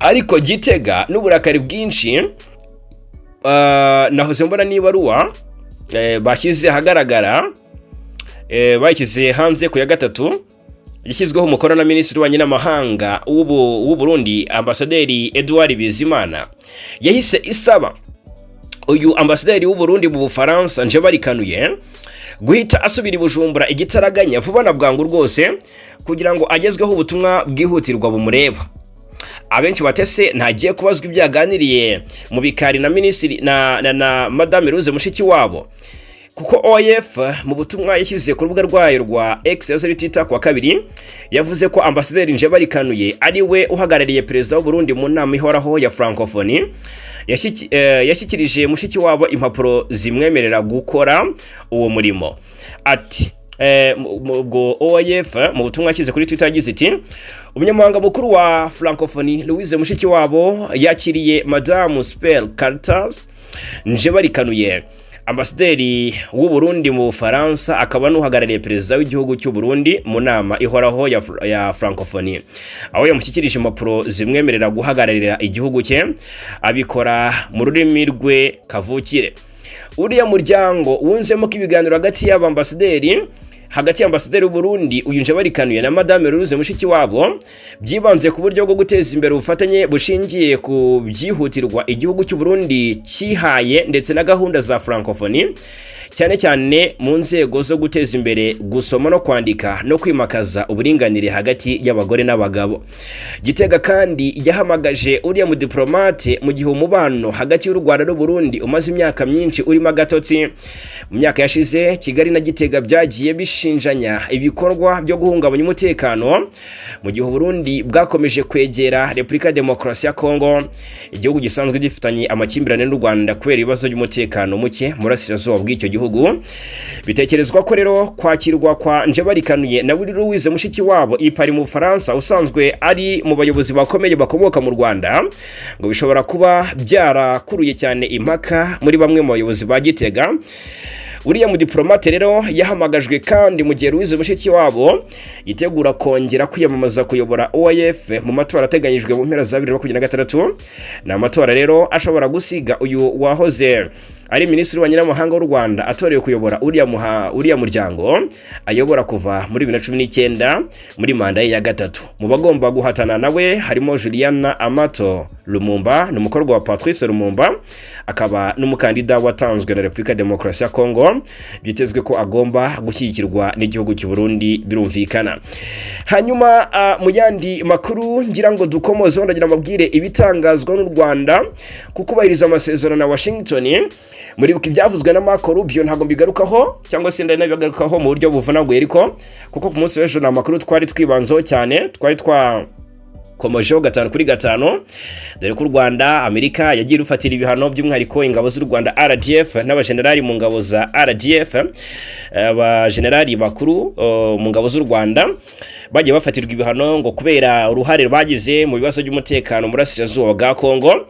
Ariko Gitega n'uburakari bwinshi, nahoze mbona n'ibaruwa bashyize ahagaragara, bayishyize hanze ku ya gatatu, yashyizweho umukono na Minisitiri w'Ububanyi n'Amahanga w'u Burundi, Ambasaderi Edouard Bizimana, yahise isaba uyu ambasaderi w'u Burundi mu Bufaransa Njebarikanuye guhita asubira i Bujumbura igitaraganya, vuba na bwangu rwose, kugira ngo agezweho ubutumwa bwihutirwa bumureba. Abenshi batese ntagiye kubazwa ibyo yaganiriye mu bikari na minisitiri na Madame Louise Mushikiwabo, kuko OIF mu butumwa yashyize ku rubuga rwayo rwa X ya Twitter kuwa kabiri yavuze ko Ambasaderi Njebarikanuye ari we uhagarariye Perezida w'u Burundi mu nama ihoraho ya Francophonie yashyikirije Mushikiwabo impapuro zimwemerera gukora uwo murimo. Ati ubwo OIF mu butumwa yashyize kuri Twitter yagize iti: "Umunyamabanga mukuru wa Francophonie Louise Mushikiwabo yakiriye Madamu Spel Cartas Njebarikanuye, ambasaderi w'u Burundi mu Bufaransa akaba n'uhagarariye perezida w'igihugu cy'u Burundi mu nama ihoraho ya Francophonie, aho yamushyikirije impapuro zimwemerera guhagararira igihugu cye, abikora mu rurimi rwe kavukire." Uriya muryango wunzemo ko ibiganiro hagati y'abambasaderi, hagati y'ambasaderi w'u Burundi uyu Njebarikanuye na Madame Louise Mushikiwabo, byibanze ku buryo bwo guteza imbere ubufatanye bushingiye ku byihutirwa igihugu cy'u Burundi cyihaye ndetse na gahunda za Francophonie, cyane cyane mu nzego zo guteza imbere gusoma no kwandika no kwimakaza uburinganire hagati y'abagore n'abagabo. Gitega kandi yahamagaje uriya mudiplomate mu gihe umubano hagati y'u Rwanda n'u Burundi umaze imyaka myinshi urimo agatotsi. Mu myaka yashize, Kigali na Gitega byagiye bishinjanya ibikorwa byo guhungabanya umutekano, mu gihe Burundi bwakomeje kwegera Repubulika ya Demokarasi ya Kongo, igihugu gisanzwe gifitanye amakimbirane n'u Rwanda kubera ibibazo by'umutekano muke mu burasirazuba bw'icyo gihugu. Bitekerezwa ko rero kwakirwa kwa Njebarikanuye na buri Louise Mushikiwabo i Paris mu Bufaransa, usanzwe ari mu bayobozi bakomeye bakomoka mu Rwanda, ngo bishobora kuba byarakuruye cyane impaka muri bamwe mu bayobozi ba Gitega. Uriya mudiplomate rero yahamagajwe kandi mu gihe Louise Mushikiwabo yitegura kongera kwiyamamaza kuyobora OIF mu matora ateganyijwe mu mpera za 2026. Ni amatora rero ashobora gusiga uyu wahoze ari minisitiri w'ububanyi n'amahanga w'u Rwanda atorewe kuyobora uriya muryango ayobora kuva muri 2019 muri manda ye ya gatatu. Mu bagomba guhatana nawe harimo Juliana Amato Lumumba, ni umukobwa wa Patrice Lumumba, akaba n'umukandida watanzwe na Repubulika ya Demokarasi ya Kongo, byitezwe ko agomba gushyigikirwa n'igihugu cy'u Burundi, birumvikana. Hanyuma mu yandi makuru ngira ngo dukomozeho, ndagira mbabwire ibitangazwa n'u Rwanda ku kubahiriza amasezerano na Washington. Muribuka ibyavuzwe na Marco Rubio, ntabwo mbigarukaho cyangwa se ndanabigarukaho mu buryo buvunaguye, ariko kuko ku munsi w'ejo ni amakuru twari twibanzeho cyane, twari twakomojeho gatanu kuri gatanu, dore ko u Rwanda Amerika yagiye irufatira ibihano, by'umwihariko ingabo z'u Rwanda RDF n'abajenerali mu ngabo za RDF, abajenerali bakuru mu ngabo z'u Rwanda bagiye bafatirwa ibihano ngo kubera uruhare bagize mu bibazo by'umutekano mu burasirazuba bwa Kongo.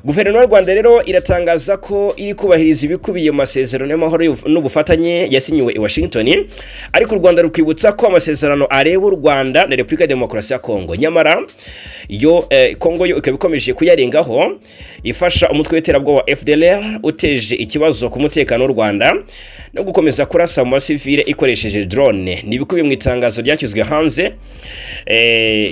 Guverinoma y'u Rwanda rero iratangaza ko iri kubahiriza ibikubiye mu masezerano y'amahoro n'ubufatanye yasinyiwe i Washington, ariko u Rwanda rukibutsa ko amasezerano areba u Rwanda na Repubulika ya Demokarasi ya Kongo, nyamara yo Kongo yo ikaba ikomeje kuyarengaho, ifasha umutwe w'iterabwoba wa FDLR uteje ikibazo ku mutekano w'u Rwanda no gukomeza kurasa mu basivile ikoresheje drone. Ni ibikubiye mu itangazo ryashyizwe hanze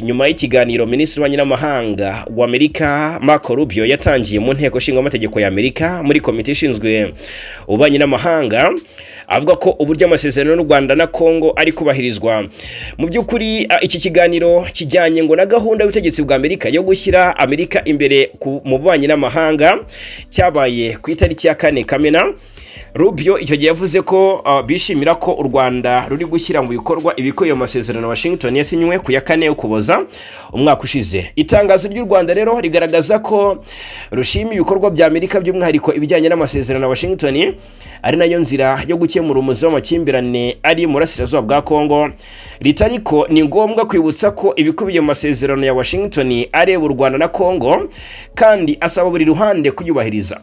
nyuma y'ikiganiro Minisitiri w'Ububanyi n'Amahanga wa Amerika Marco Rubio yatangiye mu nteko nshingamategeko ya Amerika muri komite ishinzwe ububanyi n'amahanga, avuga ko uburyo amasezerano y'u Rwanda na Kongo ari kubahirizwa. Mu by'ukuri iki kiganiro kijyanye ngo na gahunda y'ubutegetsi bwa Amerika yo gushyira Amerika imbere mu bubanyi n'amahanga, cyabaye ku itariki ya 4 Kamena. Rubio icyo gihe yavuze ko bishimira ko u Rwanda ruri gushyira mu bikorwa ibikubiye mu masezerano Washington yasinywe ku ya 4 Ukuboza umwaka ushize. Itangazo ry'u Rwanda rero rigaragaza ko rushima ibikorwa bya Amerika, by'umwihariko ibijyanye n'amasezerano ya Washington, ari nayo nzira yo gukemura umuzi w'amakimbirane ari mu burasirazuba bwa Kongo. Rita ariko ni ngombwa kwibutsa ko ibikubiye mu masezerano ya Washington areba u Rwanda na Kongo, kandi asaba buri ruhande kuyubahiriza.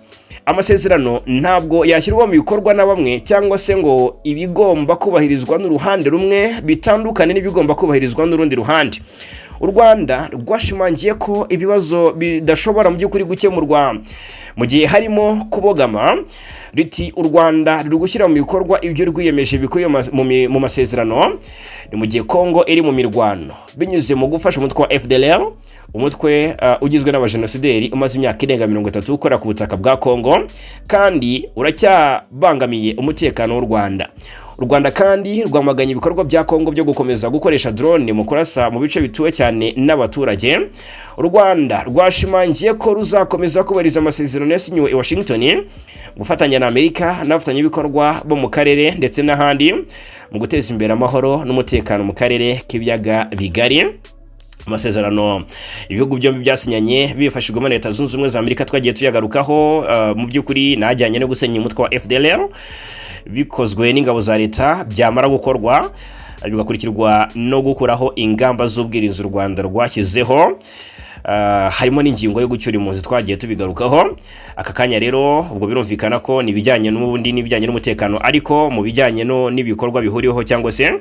Amasezerano ntabwo yashyirwa mu bikorwa na bamwe, cyangwa se ngo ibigomba kubahirizwa n'uruhande rumwe bitandukane n'ibigomba kubahirizwa n'urundi ruhande. U Rwanda rwashimangiye ko ibibazo bidashobora mu by'ukuri gukemurwa mu gihe harimo kubogama. Riti u Rwanda ruri gushyira mu bikorwa ibyo rwiyemeje bikubiye mu masezerano, ni mu gihe Kongo iri mu mirwano binyuze mu gufasha umutwe wa FDLR, umutwe ugizwe n'abajenosideri umaze imyaka irenga 30 ukora ku butaka bwa Kongo kandi uracyabangamiye umutekano w'u Rwanda. U Rwanda kandi rwamaganye ibikorwa bya Kongo byo gukomeza gukoresha drone mu kurasa mu bice bituwe cyane n'abaturage. U Rwanda rwashimangiye ko ruzakomeza kubahiriza amasezerano yasinyiwe i Washington, gufatanya na Amerika n'abafatanyabikorwa bo mu karere ndetse n'ahandi mu guteza imbere amahoro n'umutekano mu karere k'ibiyaga bigari. Amasezerano ibihugu byombi byasinyanye bifashijwemo na Leta Zunze Ubumwe za Amerika twagiye tuyagarukaho, mu by'ukuri najyanye no gusenya umutwe wa FDLR bikozwe n'ingabo za leta, byamara gukorwa bigakurikirwa no gukuraho ingamba z'ubwirinzi u Rwanda rwashyizeho, harimo n'ingingo yo gucyura impunzi, twagiye tubigarukaho. Aka kanya rero ubwo birumvikana ko ni ibijyanye n'ubundi n'ibijyanye n'umutekano, ariko mu bijyanye n'ibikorwa bihuriweho cyangwa se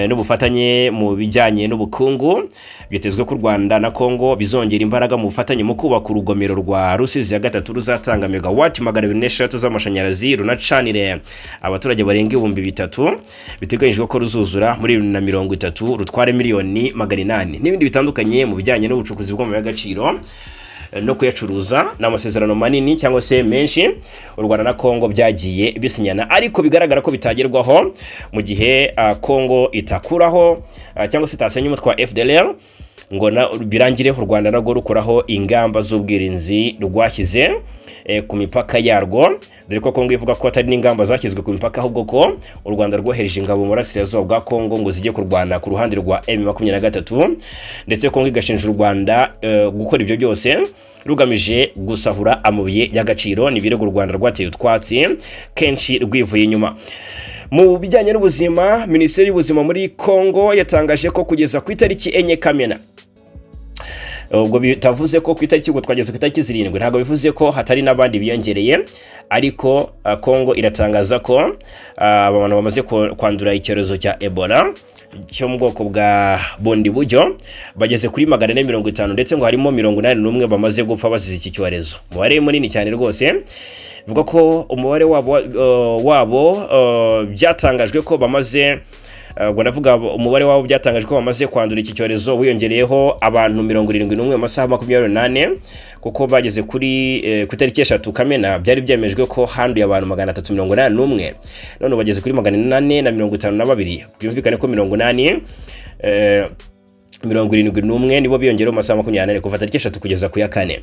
n'ubufatanye mu bijyanye n'ubukungu, byitezwe ko u Rwanda na Kongo bizongera imbaraga mu bufatanye mu kubaka urugomero rwa Rusizi ya gatatu ruzatanga megawati 203 z'amashanyarazi, runacanire abaturage barenga 3000. Biteganyijwe ko ruzuzura muri 2030, rutware miliyoni 800 n'ibindi bitandukanye mu bijyanye n'ubucukuzi bw'amabuye y'agaciro no kuyacuruza. Ni amasezerano manini cyangwa se menshi u Rwanda na Kongo byagiye bisinyana, ariko bigaragara ko bitagerwaho mu gihe Kongo itakuraho cyangwa se itasenya umutwe wa FDLR ngo birangire u Rwanda narwo rukuraho ingamba z'ubwirinzi rwashyize ku mipaka yarwo, dore ko Kongo ivuga ko atari n'ingamba zashyizwe ku mipaka, ahubwo ko u Rwanda rwohereje ingabo mu burasirazuba bwa Kongo ngo zijye kurwana ku ruhande rwa M23, ndetse Kongo igashinja u Rwanda gukora ibyo byose rugamije gusahura amabuye y'agaciro. Ni ibirego u Rwanda rwateye utwatsi kenshi rwivuye inyuma. Mu bijyanye n'ubuzima, Minisiteri y'Ubuzima muri Kongo yatangaje ko kugeza ku itariki 4 Kamena Ubwo bitavuze ko ku itariki, ubwo twageze ku itariki 7, ntabwo bivuze ko hatari n'abandi biyongereye, ariko Kongo iratangaza ko abantu bamaze kwandura icyorezo cya Ebola cyo mu bwoko bwa Bundibugyo bageze kuri 450, ndetse ngo harimo 81 bamaze gupfa bazize iki cyorezo. Umubare munini cyane rwose. Bivuga ko umubare wabo byatangajwe ko bamaze, ubwo ndavuga umubare wabo byatangajwe ko bamaze kwandura iki cyorezo, wiyongereyeho abantu 71 mu masaha 24, kuko bageze ku itariki 3 Kamena byari byemejwe ko handuye abantu 381, none ubu bageze kuri 452. Byumvikane ko 80, 71 nibo biyongereho mu masaha 24 kuva tariki 3 kugeza ku ya kane.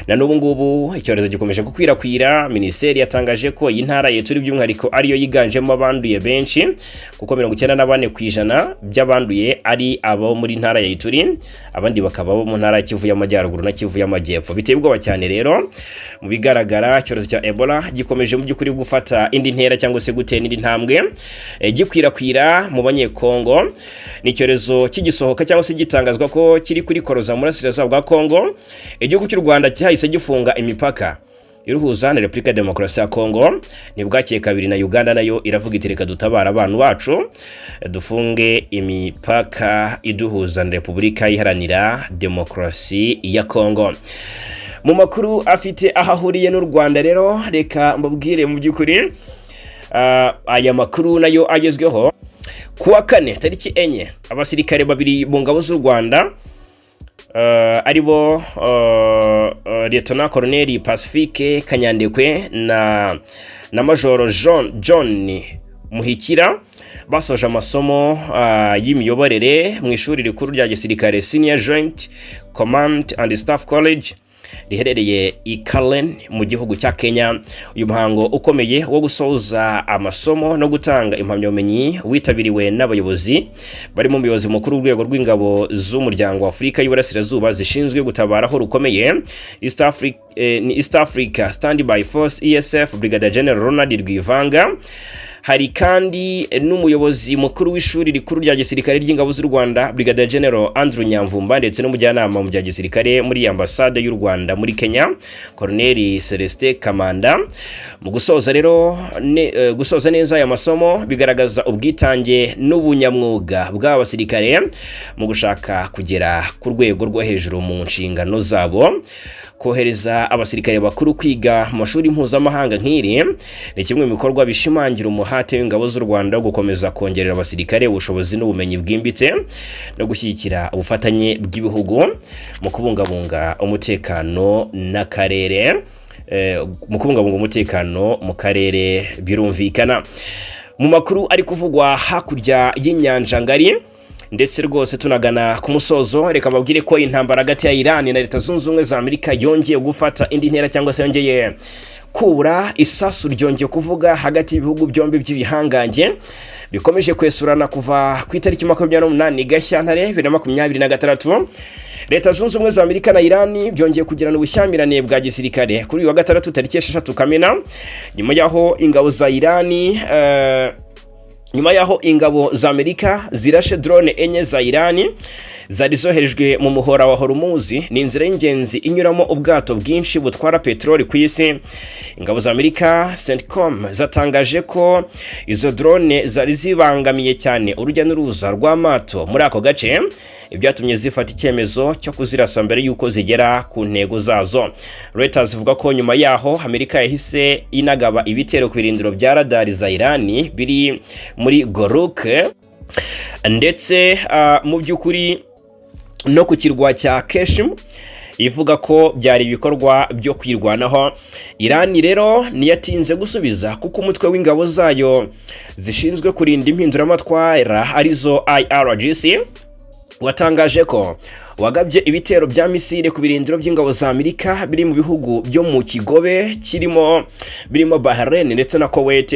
Na n'ubu ngubu icyorezo gikomeje gukwirakwira. Minisiteri yatangaje ko iyi ntara ya Ituri by'umwihariko ariyo yiganjemo abanduye benshi, kuko 94% by'abanduye ari abo muri ntara ya Ituri, abandi bakaba abo mu ntara ya Kivu y'Amajyaruguru na Kivu y'Amajyepfo. Biteye ubwoba cyane rero. Mu bigaragara, icyorezo cya Ebola gikomeje mu by'ukuri gufata indi ntera cyangwa se gutera indi ntambwe, gikwirakwira mu Banyekongo. Ni icyorezo kigisohoka cyangwa se gitangazwa ko kiri kuri koroza mu burasirazuba bwa Kongo, igihugu cy'u Rwanda cyahise gifunga imipaka iruhuza na Repubulika ya Demokarasi ya Kongo. Ntibwakeye kabiri na Uganda nayo iravuga iti: "Reka dutabara abantu bacu, dufunge imipaka iduhuza na Repubulika Iharanira Demokarasi ya Kongo." Mu makuru afite aho ahuriye n'u Rwanda rero, reka mbabwire mu by'ukuri aya makuru nayo agezweho. Ku wa kane tariki 4, abasirikare babiri mu ngabo z'u Rwanda, aribo Lieutenant Colonel Pacifique Kanyandekwe na Majoro John Muhikira, basoje amasomo y'imiyoborere mu ishuri rikuru rya gisirikare Senior Joint Command and Staff College riherereye i Karen mu gihugu cya Kenya. Uyu muhango ukomeye wo gusoza amasomo no gutanga impamyabumenyi witabiriwe n'abayobozi barimo umuyobozi mukuru w'urwego rw'ingabo z'umuryango wa Afurika y'Iburasirazuba zishinzwe gutabara aho rukomeye, ni East Africa Standby Force, ESF, Brigadier General Ronald Rwivanga. Hari kandi n'umuyobozi mukuru w'ishuri rikuru rya gisirikare ry'ingabo z'u Rwanda, Brigadier General Andrew Nyamvumba, ndetse n'umujyanama mu bya gisirikare muri ambasade y'u Rwanda muri Kenya, Colonel Celestin Kamanda. Mu gusoza rero gusoza neza aya masomo bigaragaza ubwitange n'ubunyamwuga bw'aba basirikare mu gushaka kugera ku rwego rwo hejuru mu nshingano zabo. Kohereza abasirikare bakuru kwiga mu mashuri mpuzamahanga nk'iri ni kimwe mu bikorwa bishimangira umuhate w'ingabo z'u Rwanda wo gukomeza kongerera abasirikare ubushobozi n'ubumenyi bwimbitse no gushyigikira ubufatanye bw'ibihugu mu kubungabunga umutekano n'akarere, mu kubungabunga umutekano mu karere. Birumvikana, mu makuru ari kuvugwa hakurya y'inyanja ngari, ndetse rwose tunagana ku musozo, reka mbabwire ko intambara hagati ya Iran na Leta Zunze Ubumwe za Amerika yongeye gufata indi ntera cyangwa se yongeye kubura. Isasu ryongeye kuvuga hagati y'ibihugu byombi by'ibihangange bikomeje kwesurana kuva ku itariki 28 Gashyantare 2026. Leta Zunze Ubumwe za Amerika na Irani byongeye kugirana ubushyamirane bwa gisirikare kuri uyu wa gatandatu tariki 6 Kamena, nyuma y'aho ingabo za Amerika zirashe drone enye za Irani zari zoherejwe mu muhora wa Hormuz. Ni inzira y'ingenzi inyuramo ubwato bwinshi butwara peteroli ku isi. Ingabo za Amerika, CENTCOM, zatangaje ko izo drone zari zibangamiye cyane urujya n'uruza rw'amato muri ako gace, ibyatumye zifata icyemezo cyo kuzirasa mbere y'uko zigera ku ntego zazo. Reuters ivuga ko nyuma yaho Amerika yahise inagaba ibitero ku birindiro bya radari za Irani biri muri Goruk, ndetse mu by'ukuri no ku kirwa cya Keshim, ivuga ko byari ibikorwa byo kwirwanaho. Irani rero ntiyatinze gusubiza, kuko umutwe w'ingabo zayo zishinzwe kurinda impinduramatwara, arizo IRGC, watangaje ko wagabye ibitero bya misile ku birindiro by'ingabo za Amerika biri mu bihugu byo mu kigobe kirimo birimo Bahrain ndetse na Kuwait.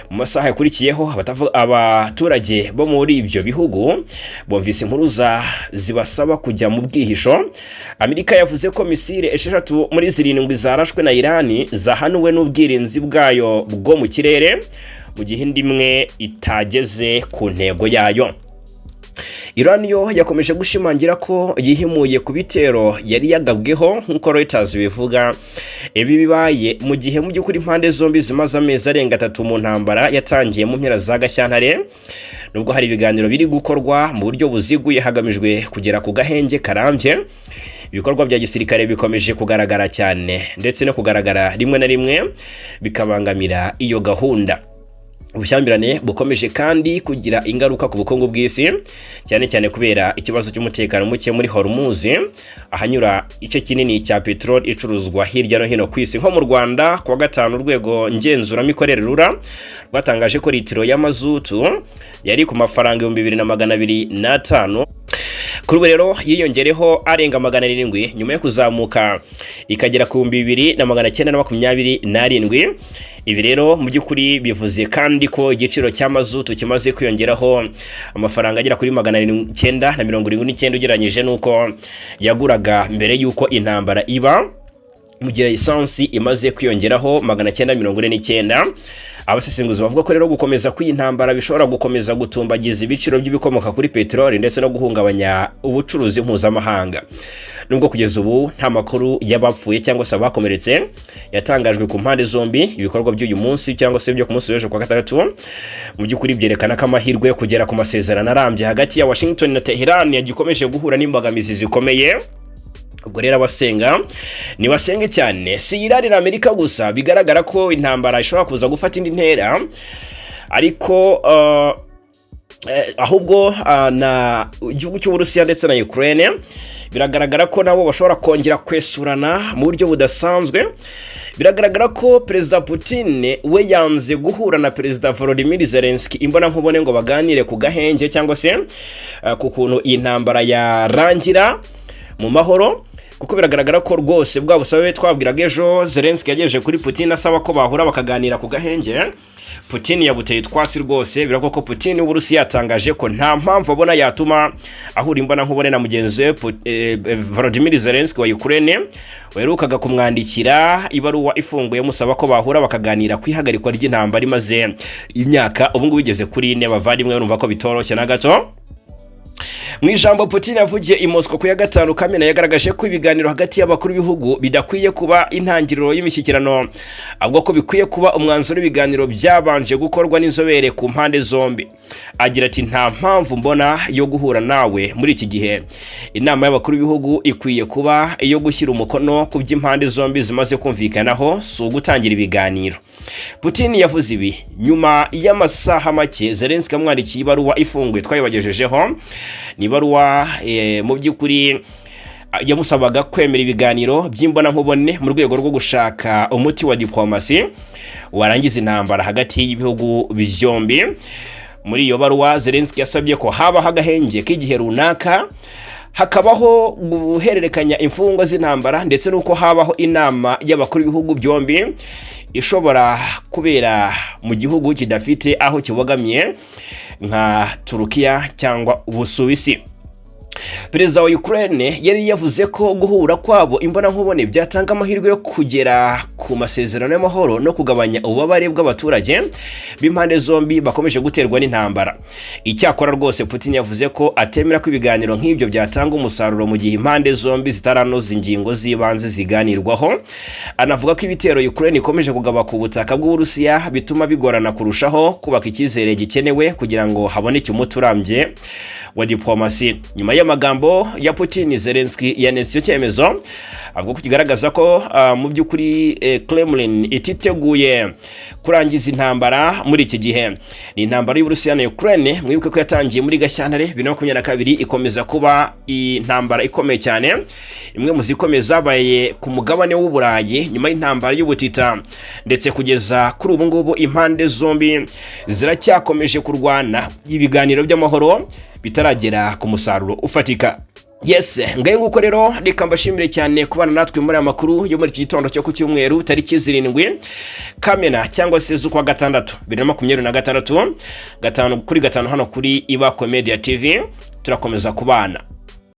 Mu masaha yakurikiyeho, abaturage bo muri ibyo bihugu bumvise impuruza zibasaba kujya mu bwihisho. Amerika yavuze ko misile 6 muri 7 zarashwe na Irani zahanuwe n'ubwirinzi bwayo bwo mu kirere, mu gihe indi imwe itageze ku ntego yayo. Iran yo yakomeje gushimangira ko yihimuye ku bitero yari yagabweho, nk'uko Reuters bivuga. Ibi bibaye mu gihe mu by'ukuri impande zombi zimaze amezi arenga 3 mu ntambara yatangiye mu mpera za Gashyantare. Nubwo hari ibiganiro biri gukorwa mu buryo buziguye hagamijwe kugera ku gahenge karambye, ibikorwa bya gisirikare bikomeje kugaragara cyane ndetse no kugaragara rimwe na rimwe bikabangamira iyo gahunda. Ubushyamirane bukomeje kandi kugira ingaruka ku bukungu bw'isi, cyane cyane kubera ikibazo cy'umutekano muke muri Hormuz, ahanyura igice kinini cya peteroli icuruzwa hirya no hino ku isi. Nko mu Rwanda, kuwa gatanu, urwego ngenzuramikorere RURA rwatangaje ko litiro y'amazutu yari ku mafaranga 2205. Kuri ubu rero yiyongereho arenga 700 nyuma yo kuzamuka ikagera ku 2927. Ibi rero mu by'ukuri bivuze kandi ko igiciro cya mazutu kimaze kwiyongeraho amafaranga agera kuri 979 ugereranyije n'uko yaguraga mbere y'uko intambara iba, mu gihe lisansi imaze kwiyongeraho 949. Abasesenguzi bavuga ko rero gukomeza kw'iyi ntambara bishobora gukomeza gutumbagiza ibiciro by'ibikomoka kuri peteroli ndetse no guhungabanya ubucuruzi mpuzamahanga. Nubwo kugeza ubu nta makuru y'abapfuye cyangwa se abakomeretse yatangajwe ku mpande zombi, ibikorwa by'uyu munsi cyangwa se byo ku munsi w'ejo kwa gatandatu mu by'ukuri byerekana ko amahirwe yo kugera ku masezerano arambye hagati ya Washington na Tehran yagikomeje guhura n'imbogamizi zikomeye. Ubwo rero abasenga ntibasenge cyane. Si Iran na Amerika gusa bigaragara ko intambara ishobora kuza gufata indi ntera, ariko ahubwo na igihugu cy'Uburusiya ndetse na Ukraine biragaragara ko nabo bashobora kongera kwesurana mu buryo budasanzwe. Biragaragara ko Perezida Putin we yanze guhura na Perezida Volodymyr Zelensky imbonankubone ngo baganire ku gahenge cyangwa se ku kuntu iyi ntambara yarangira mu mahoro, kuko biragaragara ko rwose bwa busabe twabwiraga ejo Zelensky yagejeje kuri Putin asaba ko bahura bakaganira ku gahenge, Putin yabuteye utwatsi rwose. Biravuga ko Putin w'Uburusiya yatangaje ko nta mpamvu abona yatuma ahura imbonankubone na mugenzi we Volodymyr Zelensky wa Ukraine, waherukaga kumwandikira ibaruwa ifunguye musaba ko bahura bakaganira ku ihagarikwa ry'intambara imaze imyaka ubu ngubu igeze kuri 4. Bavandimwe, urumva ko bitoroshye na gato. Mu ijambo Putin yavugiye i Moscow ku ya gatanu Kamena, yagaragaje ko ibiganiro hagati y'abakuru b'ibihugu bidakwiye kuba intangiriro y'imishyikirano, ahubwo ko bikwiye kuba umwanzuro w'ibiganiro byabanje gukorwa n'inzobere ku mpande zombi. Agira ati: "Nta mpamvu mbona yo guhura nawe muri iki gihe. Inama y'abakuru b'ibihugu ikwiye kuba iyo gushyira umukono ku by'impande zombi zimaze kumvikanaho, si ugutangira ibiganiro." Putin yavuze ibi nyuma y'amasaha make Zelensky amwandikiye ibaruwa ifunguye twayibagejejeho. Ni ibaruwa mu by'ukuri yamusabaga kwemera ibiganiro by'imbonankubone mu rwego rwo gushaka umuti wa diplomasi warangiza intambara hagati y'ibihugu byombi. Muri iyo baruwa, Zelensky yasabye ko habaho agahenge k'igihe runaka, hakabaho guhererekanya imfungwa z'intambara, ndetse n'uko habaho inama y'abakuru b'ibihugu byombi ishobora kubera mu gihugu kidafite aho kibogamiye nka Turukiya cyangwa Ubusuwisi. Perezida wa Ukraine yari yavuze ko guhura kwabo imbonankubone byatanga amahirwe yo kugera ku masezerano y'amahoro no kugabanya ububabare bw'abaturage b'impande zombi bakomeje guterwa n'intambara. Icyakora rwose Putin yavuze ko atemera ko ibiganiro nk'ibyo byatanga umusaruro mu gihe impande zombi zitaranoza ingingo z'ibanze ziganirwaho. Anavuga ko ibitero Ukraine ikomeje kugaba ku butaka bw'Uburusiya bituma bigorana kurushaho kubaka icyizere gikenewe kugira ngo haboneke umuti urambye wa diplomasi. Nyuma y'amagambo ya Putin, Zelensky yanenze icyo cyemezo, avuga ko kigaragaza ko mu by'ukuri Kremlin ititeguye kurangiza intambara muri iki gihe. Ni intambara y'Uburusiya na Ukraine, mwibuke ko yatangiye muri Gashyantare 2022, ikomeza kuba intambara ikomeye cyane, imwe mu zikomeye zabaye ku mugabane w'Uburayi nyuma y'intambara y'ubutita. Ndetse kugeza kuri ubu ngubu impande zombi ziracyakomeje kurwana, ibiganiro by'amahoro bitaragera ku musaruro ufatika. Yes, ngayo nguko rero. Reka mbashimire cyane kubana natwe muri aya makuru yo muri iki gitondo cyo ku cyumweru, tariki 7 Kamena cyangwa se z'ukwa gatandatu 2026, 5 kuri 5 hano kuri Ibakwe Media TV. Turakomeza kubana.